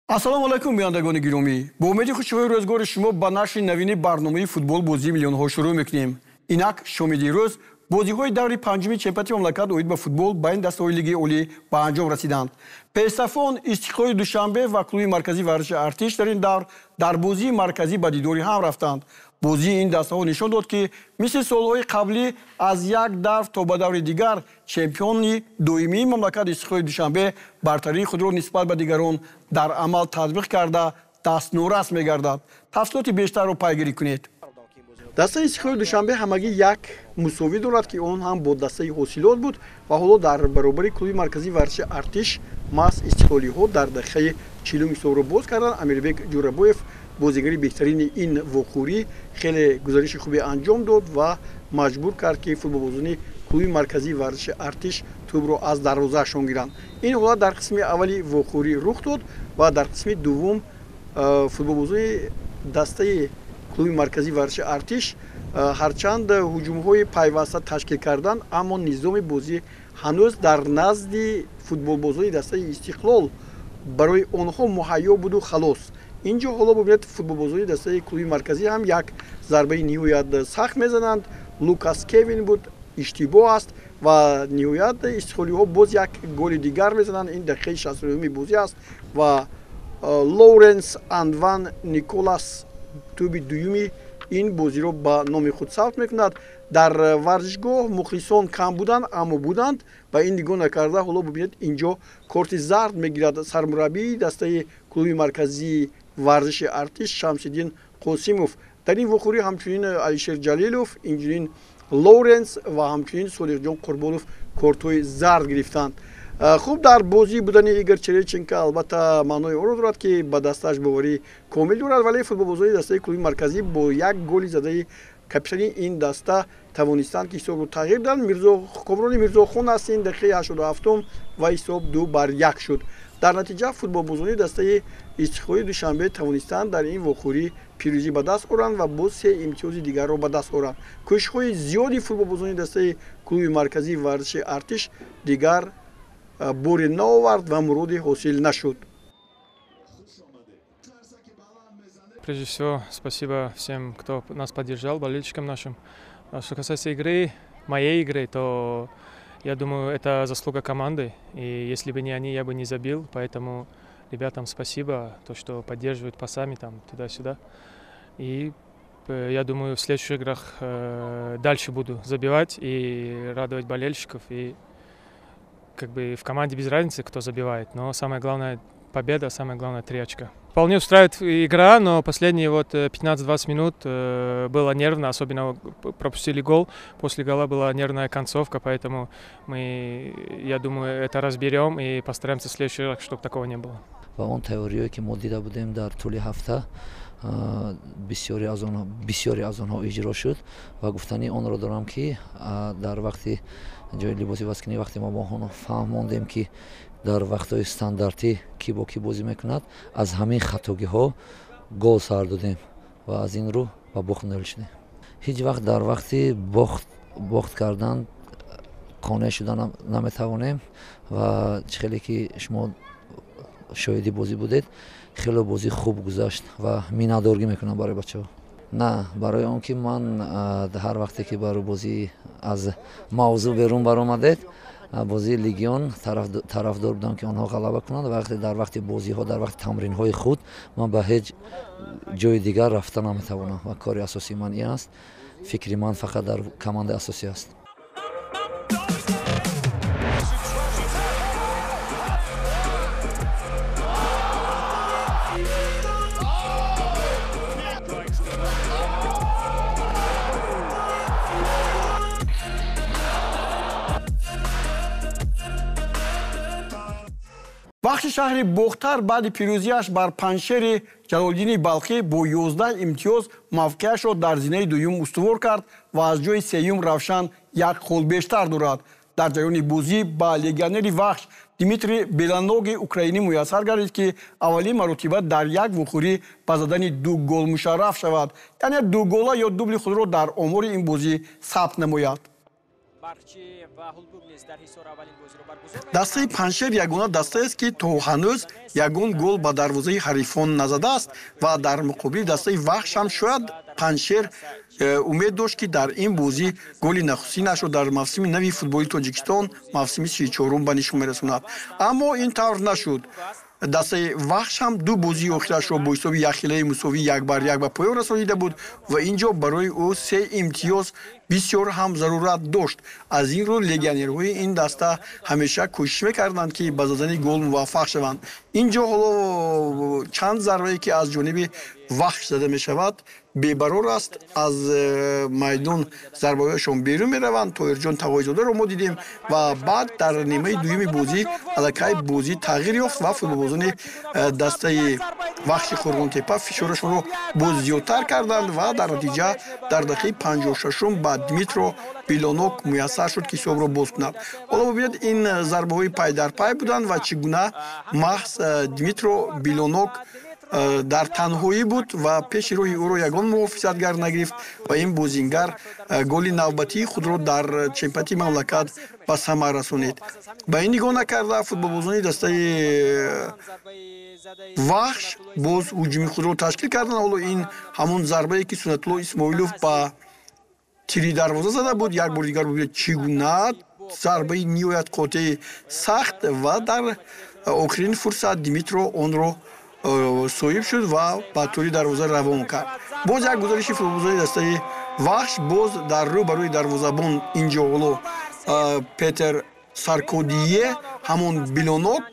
Ассалому алайкум, бинандагони гиромӣ. Бо умеди хушиҳои рӯзгори шумо ба нашри навини барномаи футбол бозии миллионҳо шурӯъ мекунем. Инак шоми дирӯз бозиҳои даври панҷуми чемпионати мамлакат оид ба футбол байни дастаҳои Лигаи Олӣ ба анҷом расиданд. Пешсафон Истиқлоли Душанбе ва клуби марказии варзиши Артиш дар ин давр дар бозии марказӣ ба дидори ҳам рафтанд. Бозии ин дастаҳо нишон дод, ки мисли солҳои қаблӣ аз як давр то ба даври дигар чемпиони доимии мамлакат Истиқлоли Душанбе бартарии худро нисбат ба дигарон дар амал татбиқ карда дастнорас мегардад. Тафсилоти бештарро пайгирӣ кунед. Дастаи Истиқлоли Душанбе ҳамагӣ як мусовӣ дорад, ки он ҳам бо дастаи Ҳосилот буд ва ҳоло дар баробари клуби марказии варзиши Артиш маҳз истиқлолиҳо дар дақиқаи 40 ҳисобро боз карданд. Амирбек Ҷӯрабоев, бозигари беҳтарини ин вохӯрӣ, хеле гузариши хубе анҷом дод ва маҷбур кард, ки футболбозони клуби марказии варзиши Артиш тӯбро аз дарвозаашон гиранд. Ин ҳолат дар қисми аввали вохӯрӣ рух дод ва дар қисми дуввум футболбозони дастаи клуби марказии варзиши Артиш ҳарчанд ҳуҷумҳои пайваста ташкил карданд, аммо низоми бозӣ ҳанӯз дар назди футболбозони дастаи Истиқлол барои онҳо муҳайё буду халос. Инҷо ҳоло бубинед, футболбозони дастаи клуби марказӣ ҳам як зарбаи ниҳоят сахт мезананд. Лукас Кевин буд, иштибоҳ аст ва ниҳоят истиқлолиҳо боз як голи дигар мезананд. Ин дақиқаи 69-уми бозӣ аст ва Лоуренс Анван Николас тӯби дуюми ин бозиро ба номи худ сабт мекунад. Дар варзишгоҳ мухлисон кам буданд, аммо буданд ва ин нигоҳ накарда ҳоло бубинед, инҷо корти зард мегирад сармураббии дастаи клуби марказии варзиши Артиш Шамсиддин Қосимов. Дар ин вохӯрӣ ҳамчунин Алишер Ҷалилов, инчунин Лоуренс ва ҳамчунин Солиҳҷон Қурбонов кортҳои зард гирифтанд. Хуб, дар бозӣ будани Игор Череченко албатта маънои онро дорад, ки ба дастааш боварӣ комил дорад, вале футболбозони дастаи клуби марказӣ бо як голи задаи капитани ин даста тавонистанд, ки ҳисобро тағйир диҳанд. Комрони Мирзохон аст ин дақиқаи 87-ум ва ҳисоб 2-1 шуд. Дар натиҷа футболбозони дастаи Истиқлоли Душанбе тавонистанд дар ин вохӯрӣ пирӯзӣ ба даст оранд ва боз се имтиёзи дигарро ба даст оранд. Кӯшишҳои зиёди футболбозони дастаи клуби марказии варзиши Артиш дигар боре наовард ва муроди ҳосил нашуд. Прежде всего, спасибо всем, кто нас поддержал, болельщикам нашим. А что касается игры, моей игры, то я думаю, это заслуга команды. И если бы не они, я бы не забил. Поэтому ребятам спасибо, то, что поддерживают пасами там туда-сюда. И я думаю, в следующих играх дальше буду забивать и радовать болельщиков. И как бы в команде без разницы, кто забивает, но самое главное победа, самое главное 3 очка. Вполне устраивает игра, но последние вот 15-20 минут было нервно, особенно пропустили гол. После гола была нервная концовка, поэтому мы, я думаю, это разберем и постараемся в следующий раз, чтобы такого не было. Ва он тайёриҳое, ки мо дида будем дар тӯли ҳафта, бисёре аз онҳо иҷро шуд ва гуфтани онро дорам, ки дар вақти ҷои либоси вазкунӣ, вақте мо бо фаҳмондем, ки дар вақтҳои стандартӣ кӣ бо кӣ бозӣ мекунад, аз ҳамин хатогиҳо гол сар додем ва аз ин рӯ ба бохт ноил шудем. Ҳеҷ вақт дар вақти бохт кардан қонеъ шуда наметавонем ва чӣ хеле ки шумо шоҳиди бозӣ будед, хеле бозӣ хуб гузашт ва миннатдоргӣ мекунам барои бачаҳо. На барои он ки ман ҳар вақте ки барои бозӣ аз мавзӯъ берун баромадед, бозии Легион тарафдор будам, ки онҳо ғалаба кунанд. Вақте дар вақти бозиҳо, дар вақти тамринҳои худ ман ба ҳеҷ ҷои дигар рафта наметавонам ва кори асосии ман ин аст. Фикри ман фақат дар командаи асосӣ аст. Вахши шаҳри Бохтар баъди пирӯзиаш бар Панҷшери Ҷалолиддини Балхӣ бо 11 имтиёз мавқеашро дар зинаи дуюм устувор кард ва аз ҷои сеюм Равшан як хол бештар дорад. Дар ҷараёни бозӣ ба легионери Вахш Дмитрий Беланоги украинӣ муяссар гардид, ки аввалин маротиба дар як вохӯрӣ ба задани ду гол мушарраф шавад, яъне ду гола ё дубли худро дар омори ин бозӣ сабт намояд. Дастаи Панҷшер ягона дастаест, ки то ҳанӯз ягон гол ба дарвозаи ҳарифон назадааст ва дар муқобили дастаи Вахш ҳам шояд Панҷшер умед дошт, ки дар ин бозӣ голи нахустинашро дар мавсими нави футболи Тоҷикистон, мавсими 34-ум, ба нишон мерасонад. Аммо ин тавр нашуд. Дастаи Вахш ҳам ду бозии охирашро бо ҳисоби якхелаи мусовӣ 1-1 ба поён расонида буд ва ин ҷо барои ӯ се имтиёз бисёр ҳам зарурат дошт. Аз ин рӯ легионерҳои ин даста ҳамеша кӯшиш мекарданд, ки ба задани гол муваффақ шаванд. Ин ҷо ҳоло чанд зарбае, ки аз ҷониби Вахш зада мешавад, бебарор аст. Аз майдон зарбаҳояшон берун мераванд. Тоҳирҷон Тағоизодаро мо дидем ва баъд дар нимаи дуюми бозӣ аллакай бозӣ тағйир ёфт ва футболбозони дастаи Вахши Қурғонтепа фишорашонро боз зиёдтар карданд ва дар натиҷа дар дақиқаи 56-ум ба Дмитро Билонок муяссар шуд, ки ҳисобро боз кунад. Ҳоло бибинед, ин зарбаҳои пайдарпай буданд ва чӣ гуна маҳз Дмитро Билонок дар танҳоӣ буд ва пеши роҳи ӯро ягон муҳофизатгар нагирифт ва ин бозингар голи навбатии худро дар чемпионати мамлакат ба самар расонид. Ба ин нигоҳ накарда, футболбозони дастаи Вахш боз ҳуҷуми худро ташкил карданд. Ҳоло ин ҳамон зарбае, ки Суннатулло Исмоилов ба тири дарвоза зада буд, як бори дигар бибинед, чӣ гуна зарбаи ниҳоят қотеи сахт ва дар охирин фурсат Дмитро онро соҳиб шуд ва ба тӯри дарвоза равон кард. Боз як гузариши футболбозони дастаи Вахш, боз дар рӯ ба рӯи дарвозабон инҷо ҳоло Петер Саркодие, ҳамон Билонок,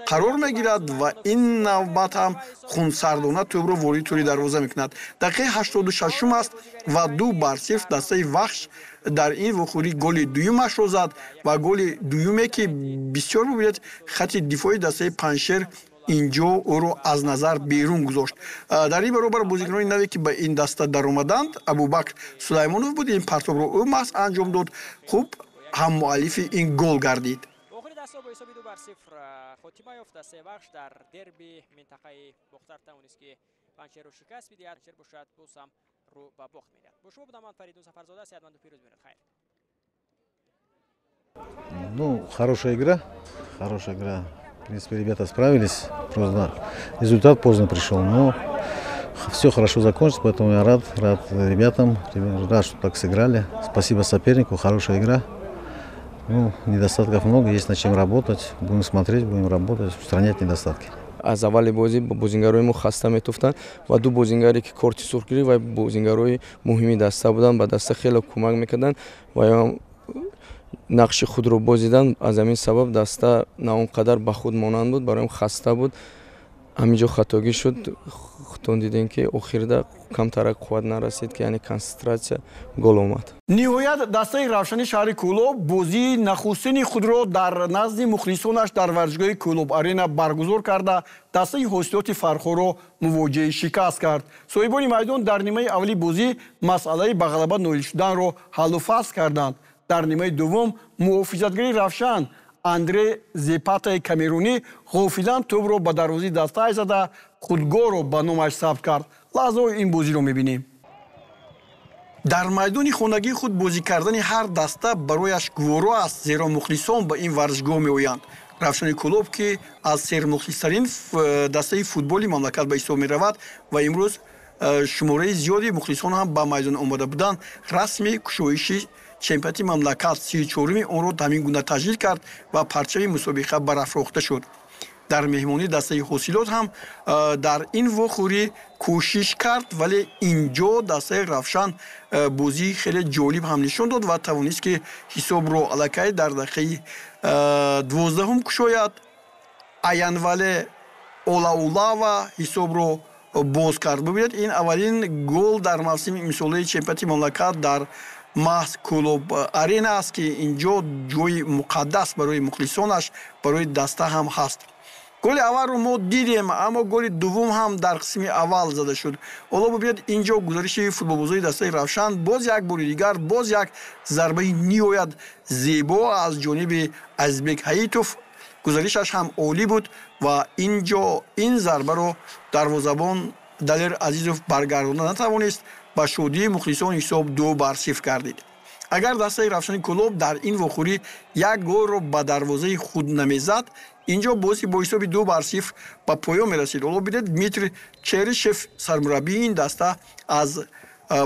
қарор мегирад ва ин навбат ҳам хунсардона тӯбро вориди тӯри дарвоза мекунад. Дақиқаи 86-ум аст ва 2-0 дастаи Вахш дар ин вохӯрӣ голи дуюмашро зад ва голи дуюме, ки бисёр бибинед, хати дифои дастаи Панҷшер инҷо ӯро аз назар берун гузошт. Дар ин баробар бозикунони наве, ки ба ин даста даромаданд, Абубакр Сулаймонов буд, ин партобро ӯ маҳз анҷом дод, хуб ҳам муаллифи ин гол гардид. Дастаҳо бо ҳисоби 2-0 хотима ёфт. Дастаи Вахш дар дерби минтақаи Бохтар тавонист, ки Панҷшерро шикаст бидиҳад. Панҷшер бошад, боз ҳам рӯ ба бохт медиҳад. Бо шумо будам ман, Фаридун Сафарзода. Сеҳатманду пирӯз бимонед, хайр. Ну, хорошая игра, хорошая игра. В принципе, ребята справились. Просто результат поздно пришел, но все хорошо закончилось, поэтому я рад, рад ребятам, рад, что так сыграли. Спасибо сопернику, хорошая игра. Ну, недостатков много, есть над чем работать. Будем смотреть, будем работать, устранять недостатки. Аз аввали бозӣ бозингарои мо хаста метофтанд ва ду бозингаре, ки корти сурх гирифт, ва бозингарои муҳими даста буданд, ба даста хеле кӯмак мекарданд ва нақши худро бозиданд. Аз ҳамин сабаб даста на он қадар ба худ монанд буд, бароям хаста буд. Ҳамин ҷо хатогӣ шуд. Худтон дидем, ки охирда камтарак қувват нарасид, ки яъне консентратсия, гол омад. Ниҳоят дастаи Равшани шаҳри Кӯлоб бозии нахустини худро дар назди мухлисонаш дар варзишгоҳи Кӯлоб Арена баргузор карда, дастаи Ҳосилоти Фархорро мувоҷиҳаи шикаст кард. Соҳибони майдон дар нимаи аввали бозӣ масъалаи ба ғалаба ноил шуданро ҳаллу фасл карданд. Дар нимаи дуввум муҳофизатгари Равшан Андре Зепатаи камерунӣ ғофилан тӯбро ба дарвозаи дастааш зада, худгоҳро ба номаш сабт кард. Лаҳзаҳои ин бозиро мебинем. Дар майдони хонагии худ бозӣ кардани ҳар даста барояш гуворо аст, зеро мухлисон ба ин варзишгоҳ меоянд. Равшани Кӯлоб, ки аз сермухлистарин дастаи футболи мамлакат ба ҳисоб меравад ва имрӯз шумораи зиёди мухлисон ҳам ба майдон омода буданд, расми кушоиши чемпионати мамлакат, 34-уми онро ҳамин гуна таҷлил кард ва парчами мусобиқа барафрохта шуд. Дар меҳмонӣ дастаи Ҳосилот ҳам дар ин вохӯрӣ кӯшиш кард, вале инҷо дастаи Равшан бозии хеле ҷолиб ҳам нишон дод ва тавонист, ки ҳисобро аллакай дар дақиқаи 12-ум кушояд. Аянвале Олаулава ҳисобро боз кард. Бибинед, ин аввалин гол дар мавсими имсолаи чемпионати мамлакат дар маҳз Кӯлоб Арена аст, ки инҷо ҷои муқаддас барои мухлисонаш, барои даста ҳам ҳаст. Голи аввалро мо дидем, аммо голи дуввум ҳам дар қисми аввал зада шуд. Ҳоло бибинед, инҷо гузариши футболбозони дастаи Равшан, боз як бори дигар, боз як зарбаи ниҳоят зебо аз ҷониби Азизбек Ҳаитов. Гузаришаш ҳам олӣ буд ва инҷо ин зарбаро дарвозабон Далер Азизов баргардонда натавонист. Ба шодии мухлисон ҳисоб 2-0 гардид. Агар дастаи Равшани Кӯлоб дар ин вохӯрӣ як голро ба дарвозаи худ намезад, инҷо бозӣ бо ҳисоби 2-0 ба поён мерасид. Ҳоло бинед, Дмитрий Черишев, сармураббии ин даста, аз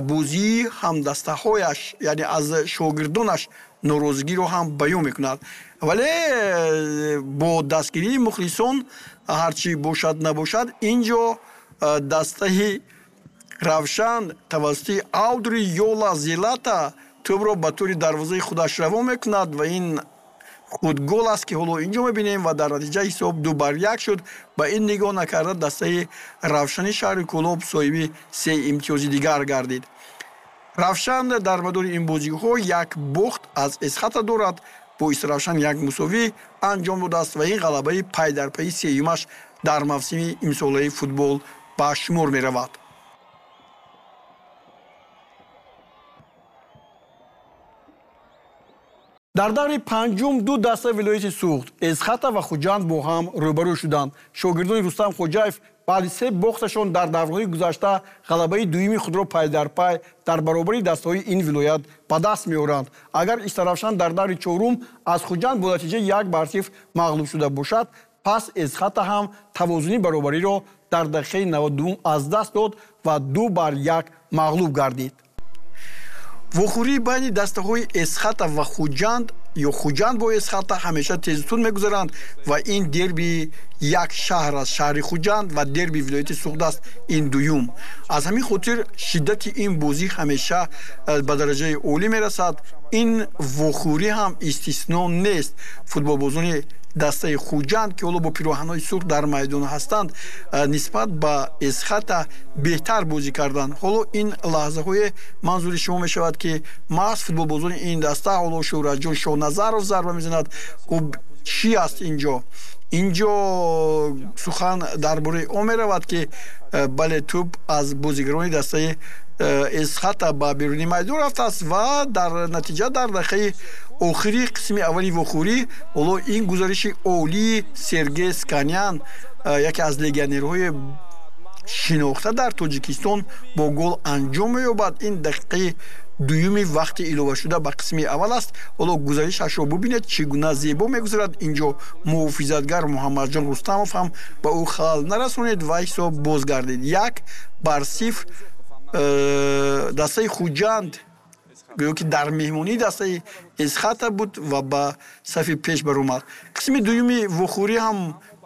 бозии ҳамдастаҳояш, яъне аз шогирдонаш норозигиро ҳам баён мекунад. Вале бо дастгирии мухлисон ҳарчи бошад набошад, инҷо дастаи Равшан тавассути Аудри Йола Зелата тӯбро ба тури дарвозаи худаш равон мекунад ва ин худгол аст, ки ҳоло инҷо мебинем ва дар натиҷа ҳисоб 2-1 шуд. Ба ин нигоҳ накарда, дастаи Равшани шаҳри Кӯлоб соҳиби се имтиёзи дигар гардид. Равшан дар мадори ин бозиҳо як бохт аз Эсхата дорад, бо Истаравшан як мусовӣ анҷом додааст ва ин ғалабаи пайдарпайи сеюмаш дар мавсими имсолаи футбол ба шумор меравад. Дар даври панҷум ду дастаи вилояти Суғд, Эсхата ва Хуҷанд бо ҳам рӯбарӯ шуданд. Шогирдони Рустам Хоҷаев баъди се бохташон дар даврҳои гузашта ғалабаи дуюми худро пайдарпай дар баробари дастаҳои ин вилоят ба даст меоранд. Агар Истаравшан дар даври чорум аз Хуҷанд бо натиҷаи 1-0 мағлуб шуда бошад, пас Эсхата ҳам тавозуни баробариро дар дақиқаи 92 аз даст дод ва 2-1 мағлуб гардид. Вохӯрии байни дастаҳои Эсхата ва Хуҷанд ё Хуҷанд бо Эсхата ҳамеша тезутун мегузаранд ва ин дерби як шаҳр аст, шаҳри Хуҷанд, ва дерби вилояти Суғд аст ин дуюм. Аз ҳамин хотир шиддати ин бозӣ ҳамеша ба дараҷаи олӣ мерасад. Ин вохӯрӣ ҳам истисно нест. Футболбозони дастаи Хуҷанд, ки ҳоло бо пироҳанҳои сурх дар майдон ҳастанд, нисбат ба Эсхата беҳтар бозӣ карданд. Ҳоло ин лаҳзаҳое манзури шумо мешавад, ки маҳз футболбозони ин даста, ҳоло Шӯҳратҷон Шоҳназаров зарба мезанад. Хуб, чӣ аст инҷо? Инҷо сухан дар бораи он меравад, ки бале, тӯб аз бозигарони дастаи Эсхата ба беруни майдон рафтааст ва дар натиҷа дар дақиқаи охири қисми аввали вохӯрӣ ҳоло ин гузариши олии Сергей Сканян, яке аз легионерҳои шинохта дар Тоҷикистон, бо гол анҷом меёбад. Ин дақиқаи дуюми вақти иловашуда ба қисми аввал аст. Ҳоло гузаришашро бубинед, чӣ гуна зебо мегузарад. Инҷо муҳофизатгар Муҳаммадҷон Рустамов ҳам ба ӯ халал нарасонед ва ҳисоб бозгардид. 1-0 дастаи Хуҷанд гӯё ки дар меҳмонии дастаи Эсхата буд ва ба сафи пеш баромад. Қисми дуюми вохӯрӣ ҳам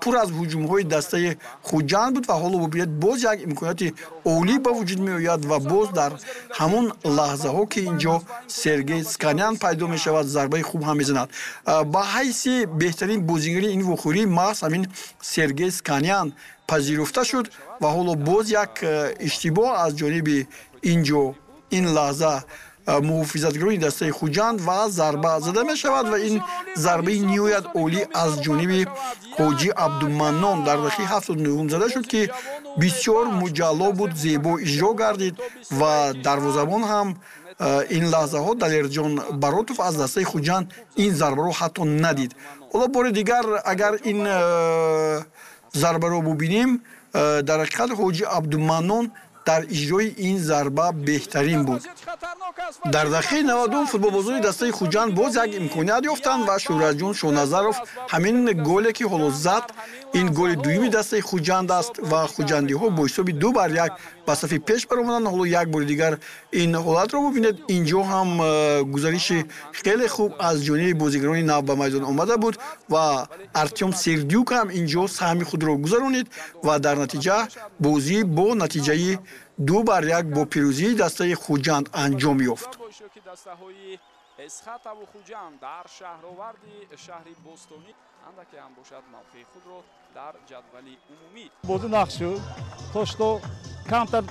пур аз ҳуҷумҳои дастаи Хуҷанд буд ва ҳоло бубинед, боз як имконияти олӣ ба вуҷуд меояд ва боз дар ҳамон лаҳзаҳо, ки инҷо Сергей Сканян пайдо мешавад, зарбаи хуб ҳам мезанад. Ба ҳайси беҳтарин бозигари ин вохӯрӣ маҳз ҳамин Сергей Сканян пазируфта шуд ва ҳоло боз як иштибоҳ аз ҷониби инҷо ин лаҳза муҳофизатгарони дастаи Хуҷанд ва зарба зада мешавад ва ин зарбаи ниҳоят олӣ аз ҷониби Ҳоҷӣ Абдуманнон дар дақиқаи 79 зада шуд, ки бисёр муҷалло буд, зебо иҷро гардид ва дарвозабон ҳам ин лаҳзаҳо Далерҷон Баротов аз дастаи Хуҷанд ин зарбаро ҳатто надид. Ҳоло бори дигар агар ин зарбаро бубинем, дар ҳақиқат Ҳоҷӣ Абдуманнон дар иҷрои ин зарба беҳтарин буд. Дар дақиқаи 90 футболбозони дастаи Хуҷанд боз як имконият ёфтанд ва Шӯҳратҷон Шоҳназаров ҳамин голе, ки ҳоло зад, ин голи дуюми дастаи Хуҷанд аст ва хуҷандиҳо бо ҳисоби 2-1 ба сафи пеш баромаданд. Ҳоло як бори дигар ин ҳолатро бубинед. Инҷо ҳам гузариши хеле хуб аз ҷониби бозигарони нав ба майдон омада буд ва Артём Сердюк ҳам инҷо саҳми худро гузаронид ва дар натиҷа бозӣ бо натиҷаи 2-1 бо пирӯзии дастаи Хуҷанд анҷом ёфт. Эсхатаву Хуҷанд дар шаҳроварди шаҳри бостонӣ андаке ҳам бошад мавқеи худро дар ҷадвали умумӣ. Бозӣ нақш шуд, то что камтар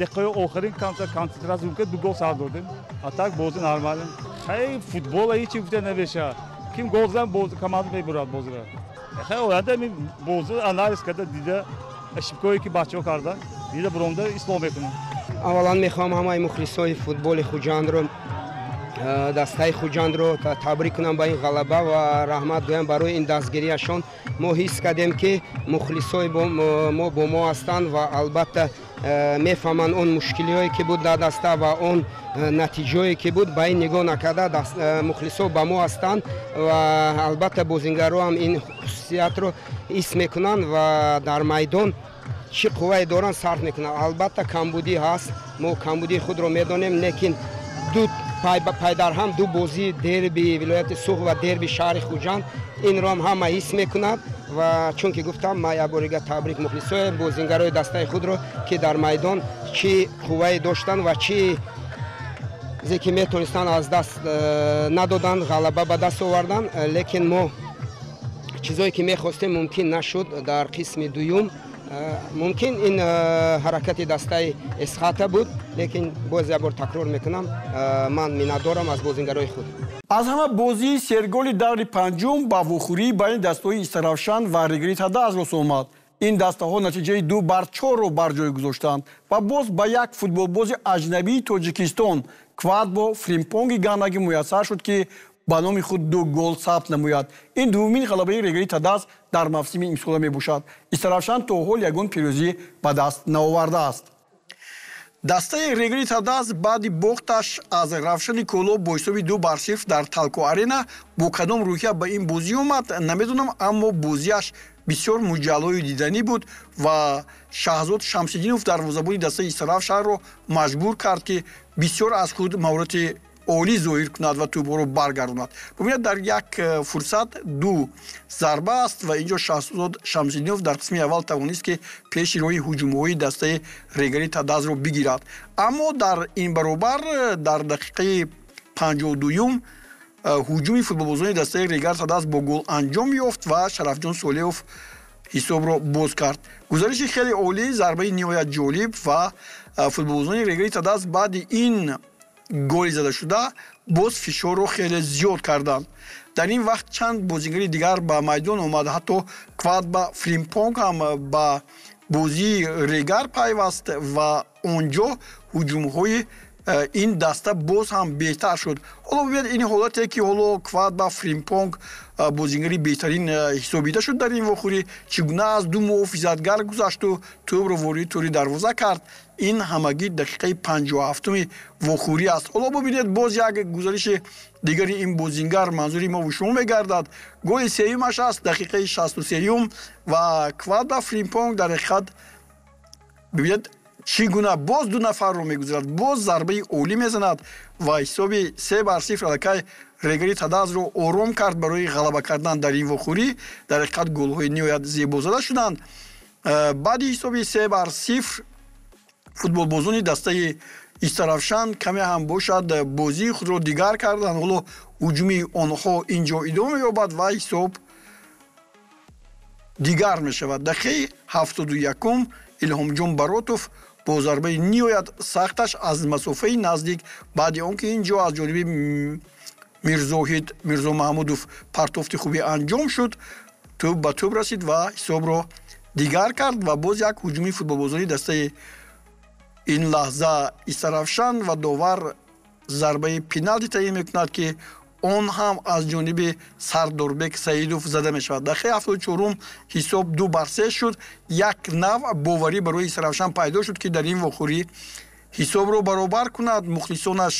дақиқаи охирин камтар концентрация мумкин ду гол сар додем. А так бозӣ нормален. Хай футбола ҳеҷ гуфта намешавад. Ким гол зан команда мебурад бозиро. Хай оянда бозӣ анализ карда дида ошибкое ки бачаҳо карданд дида буромда ислоҳ мекунем. Аввалан мехоҳам ҳамаи мухлисои футболи Хуҷандро Дастаи Хуҷандро табрик кунам ба ин ғалаба ва раҳмат гӯям барои ин дастгириашон. Мо ҳис кардем, ки мухлисои мо бо мо ҳастанд ва албатта мефаҳманд он мушкилиҳое, ки буд дар даста, ва он натиҷое, ки буд, ба ин нигоҳ накарда, мухлисо ба мо ҳастанд ва албатта бозингаро ҳам ин хусусиятро ҳис мекунанд ва дар майдон чӣ қуввае доранд, сарф мекунанд. Албатта, камбудӣ ҳаст, мо камбудии худро медонем, лекин ду пайдарҳам ду бозии дерби вилояти Суғд ва дерби шаҳри Хуҷанд, инро ҳам ҳама ҳис мекунад. Ва чунки гуфтам, ман як бори дига табрик мухлисои бозингарои дастаи худро, ки дар майдон чӣ қуввае доштанд ва чӣ зе ки метонистанд, аз даст надоданд, ғалаба ба даст оварданд. Лекин мо чизое ки мехостем, мумкин нашуд дар қисми дуюм. Мумкин ин ҳаракати дастаи Эсхата буд, лекин боз як бор такрор мекунам, ман миннатдорам аз бозингарои худ. Аз ҳама бозии серголи даври панҷум ба вохӯрии байни дастаҳои Истаравшан ва Регари Тадаз рост омад. Ин дастаҳо натиҷаи 2-4-ро бар ҷой гузоштанд ва боз ба як футболбози аҷнабии Тоҷикистон, Квадбо Фримпонги ганаги, муяссар шуд, ки ба номи худ ду гол сабт намояд. Ин дуввумин ғалабаи Регари Тадаз дар мавсими имсола мебошад. Истаравшан то ҳол ягон пирӯзӣ ба даст наовардааст. Дастаи Регари Тадаз баъди бохташ аз Равшани Кӯлоб бо ҳисоби 2-0 дар Талко Арена бо кадом рӯҳия ба ин бозӣ омад, намедонам, аммо бозиаш бисёр муҷаллою диданӣ буд ва Шаҳзод Шамсиддинов, дарвозабони дастаи Истаравшанро, маҷбур кард, ки бисёр аз худ маҳорати олӣ зоҳир кунад ва тӯбҳоро баргардонад. Бубинед, дар як фурсат ду зарба аст ва инҷо Шаҳзод Шамсиддинов дар қисми аввал тавонист, ки пеши роҳи ҳуҷумҳои дастаи Регари Тадазро бигирад. Аммо дар ин баробар дар дақиқаи 52-юм ҳуҷуми футболбозони дастаи Регар Тадаз бо гол анҷом ёфт ва Шарафҷон Солиев ҳисобро боз кард. Гузариши хеле олӣ, зарбаи ниҳоят ҷолиб ва футболбозони Регари Тадаз баъди ин голи задашуда боз фишорро хеле зиёд карданд. Дар ин вақт чанд бозигари дигар ба майдон омад, ҳатто Квадба Фримпонг ҳам ба бозии Регар пайваст ва он ҷо ҳуҷумҳои ин даста боз ҳам беҳтар шуд. Ҳоло бибинед ин ҳолате, ки ҳоло Квадба Фримпонг, бозигари беҳтарин ҳисобида шуд дар ин вохӯрӣ, чӣ гуна аз ду муҳофизатгар гузашту тӯбро вориди тӯри дарвоза кард. Ин ҳамагӣ дақиқаи 57-уми вохӯрӣ аст. Ҳоло бибинед, боз як гузариши дигари ин бозингар манзури мову шумо мегардад. Голи сеюмаш аст, дақиқаи 63-юм, ва Квадба Фримпонг дар ҳақиқат, бибинед, чӣ гуна боз ду нафарро мегузарад, боз зарбаи олӣ мезанад ва ҳисоби 3-0 аллакай Регари Тадазро ором кард барои ғалаба кардан дар ин вохӯрӣ. Дар ҳақиқат, голҳои ниҳоят зебо зада шуданд. Баъди ҳисоби 3-0 футболбозони дастаи Истаравшан каме ҳам бошад, бозии худро дигар карданд. Ҳоло ҳуҷуми онҳо ин ҷо идома меёбад ва ҳисоб дигар мешавад. Дақиқаи 71-ум Илҳомҷон Баротов бо зарбаи ниҳоят сахташ аз масофаи наздик, баъди он ки ин ҷо аз ҷониби Мирзоҳид Мирзомаҳмудов партофти хубе анҷом шуд, тӯб ба тӯб расид ва ҳисобро дигар кард. Ва боз як ҳуҷуми футболбозони дастаи ин лаҳза Истаравшан ва довар зарбаи пеналти таъин мекунад, ки он ҳам аз ҷониби Сардорбек Саидов зада мешавад. Дақиқаи 74-ум ҳисоб 2-3 шуд. Як нав боварӣ барои Истаравшан пайдо шуд, ки дар ин вохӯрӣ ҳисобро баробар кунад. Мухлисонаш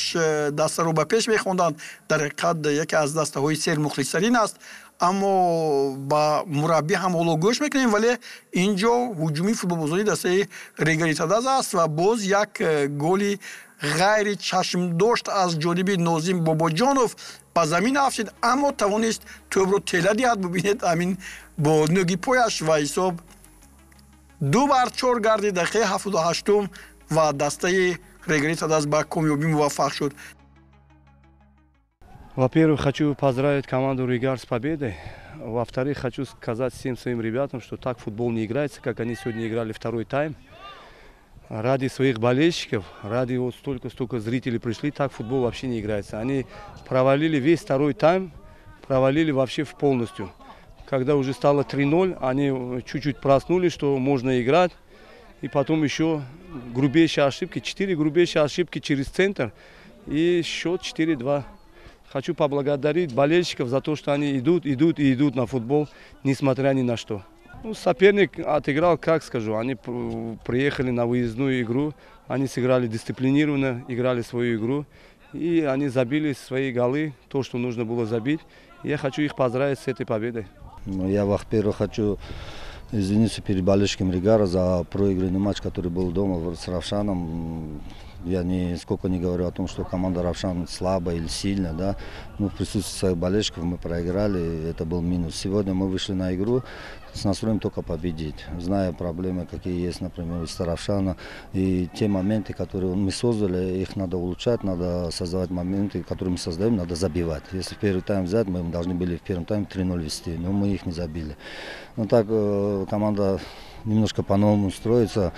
дастаро ба пеш мехонданд. Дар ҳақиқат, яке аз дастаҳои сермухлистарин аст, аммо ба мураббӣ ҳам ҳоло гӯш мекунем. Вале ин ҷо ҳуҷуми футболбозони дастаи Регари Тадаз аст ва боз як голи ғайри чашмдошт аз ҷониби Нозим Бобоҷонов ба замин афшид, аммо тавонист тӯбро тела диҳад. Бубинед, ҳамин бо нӯги пояш, ва ҳисоб 2-4 гардид дақиқаи 78-ум ва дастаи Регари Тадаз ба комёбӣ муваффақ шуд. Во-первых, хочу поздравить команду «Регар» с победой. Во-вторых, хочу сказать всем своим ребятам, что так футбол не играется, как они сегодня играли второй тайм. Ради своих болельщиков, ради вот столько-столько зрителей пришли, так футбол вообще не играется. Они провалили весь второй тайм, провалили вообще в полностью. Когда уже стало 3-0, они чуть-чуть проснулись, что можно играть. И потом еще грубейшие ошибки, четыре грубейшие ошибки через центр. И счет 4-2. Хочу поблагодарить болельщиков за то, что они идут, идут и идут на футбол, несмотря ни на что. Ну, соперник отыграл, как скажу, они приехали на выездную игру, они сыграли дисциплинированно, играли свою игру, и они забили свои голы, то, что нужно было забить. Я хочу их поздравить с этой победой. Ну, я, во-первых, хочу извиниться перед болельщиками Регара за проигранный матч, который был дома с Равшаном. Я нисколько не говорю о том, что команда Равшан слабая или сильная, да. Но в присутствии своих болельщиков мы проиграли, это был минус. Сегодня мы вышли на игру с настроем только победить, зная проблемы, какие есть, например, у Равшана. И те моменты, которые мы создали, их надо улучшать, надо создавать моменты, которые мы создаем, надо забивать. Если в первый тайм взять, мы должны были в первом тайме 3-0 вести, но мы их не забили. Ну так команда немножко по-новому строится,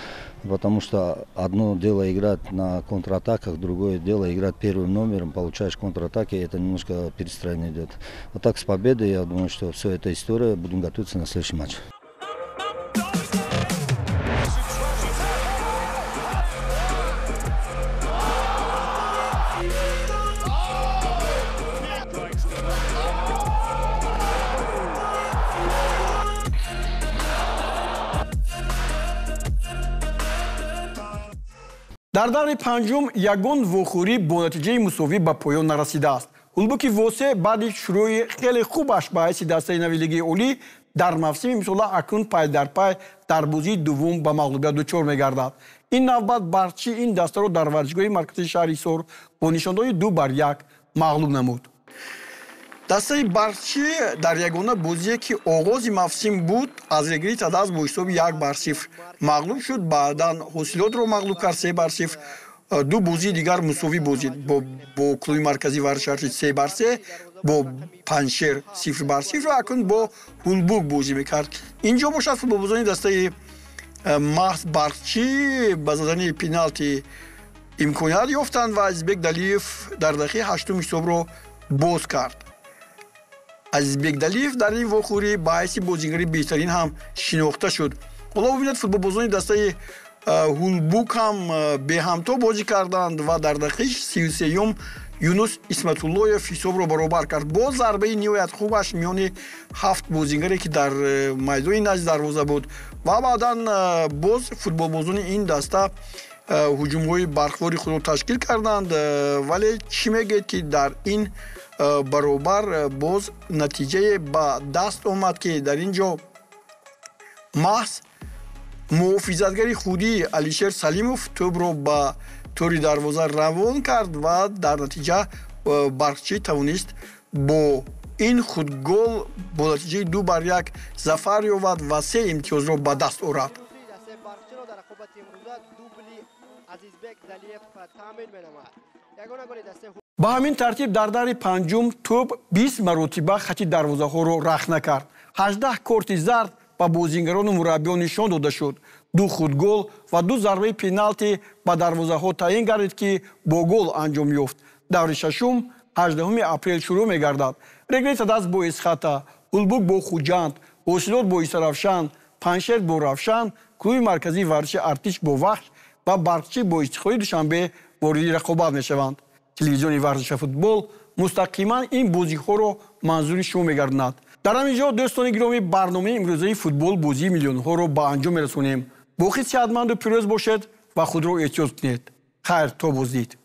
потому что одно дело играть на контратаках, другое дело играть первым номером, получаешь контратаки, это немножко перестроение идет. Вот так с победой, я думаю, что все это история, будем готовиться на следующий матч. Дар даври панҷум ягон вохӯрӣ бо натиҷаи мусовӣ ба поён нарасидааст. Ҳулбуки Восе баъди шурӯи хеле хубаш ба ҳайси дастаи нави Лигаи Олӣ дар мавсими имсола акнун пай дар пай дар бозии дуввум ба мағлубият дучор мегардад. Ин навбат Барқчӣ ин дастаро дар варзишгоҳи марказии шаҳри Ҳисор бо нишондоди 2-1 мағлуб намуд. Дастаи Барқчӣ дар ягона бозие ки оғози мавсим буд, аз Регри Тадаз бо ҳисоби 1-0 мағлуб шуд. Баъдан Ҳосилотро мағлуб кард 3-0. Ду бозии дигар мусовӣ бозид бо клуби марказии варзиши Артиш 3-3, бо Панҷшер 0-0 ва акнун бо Ҳулбук бозӣ мекард. Инҷо бошад футболбозони дастаи маҳз Барқчӣ ба задани пеналти имконият ёфтанд ва Азизбек Далиев дар дақиқаи ҳаштум ҳисобро боз кард. Азизбек Далиев дар ин вохӯрӣ ба ҳайси бозигари беҳтарин ҳам шинохта шуд. Ҳоло бубинед, футболбозони дастаи Ҳулбук ҳам беҳамто бозӣ карданд ва дар дақиқаи 33-юм Юнус Исматуллоев ҳисобро баробар кард бо зарбаи ниҳоят хубаш миёни 7 бозигаре ки дар майдони назди дарвоза буд. Ва баъдан боз футболбозони ин даста ҳуҷумҳои бархвори худро ташкил карданд, вале чӣ мегӯед ки дар ин баробар боз натиҷае ба даст омад ки дар ин ҷо маҳз муҳофизатгари худии Алишер Салимов тӯбро ба тӯри дарвоза равон кард ва дар натиҷа Барқчӣ тавонист бо ин худгол бо натиҷаи 2-1 зафар ёбад ва 3 имтиёзро ба даст орад. Ба ҳамин тартиб дар даври панҷум тӯб 20 маротиба хати дарвозаҳоро рахна кард. 18 корти зард ба бозингарону мураббиён нишон дода шуд. 2 худгол ва 2 зарбаи пеналти ба дарвозаҳо таъин гардид ки бо гол анҷом ёфт. Даври шашум 18 апрел шурӯъ мегардад. Регри Тадаз бо Исхата, Ҳулбук бо Хуҷанд, Ҳосилот бо Истаравшан, Панҷшер бо Равшан, клуби марказии варзиши Артиш бо Вахш ва Барқчӣ бо Истиқлоли Душанбе вориди рақобат мешаванд. Телевизиони варзиша футбол мустақиман ин бозиҳоро манзури шумо мегардонад. Дар ҳамин ҷо дӯстони гиромӣ, барномаи имрӯзаи футбол бозии миллионҳоро ба анҷом мерасонем. Боқӣ сеҳатманду пирӯз бошед ва худро эҳтиёт кунед. Хайр, то боздид.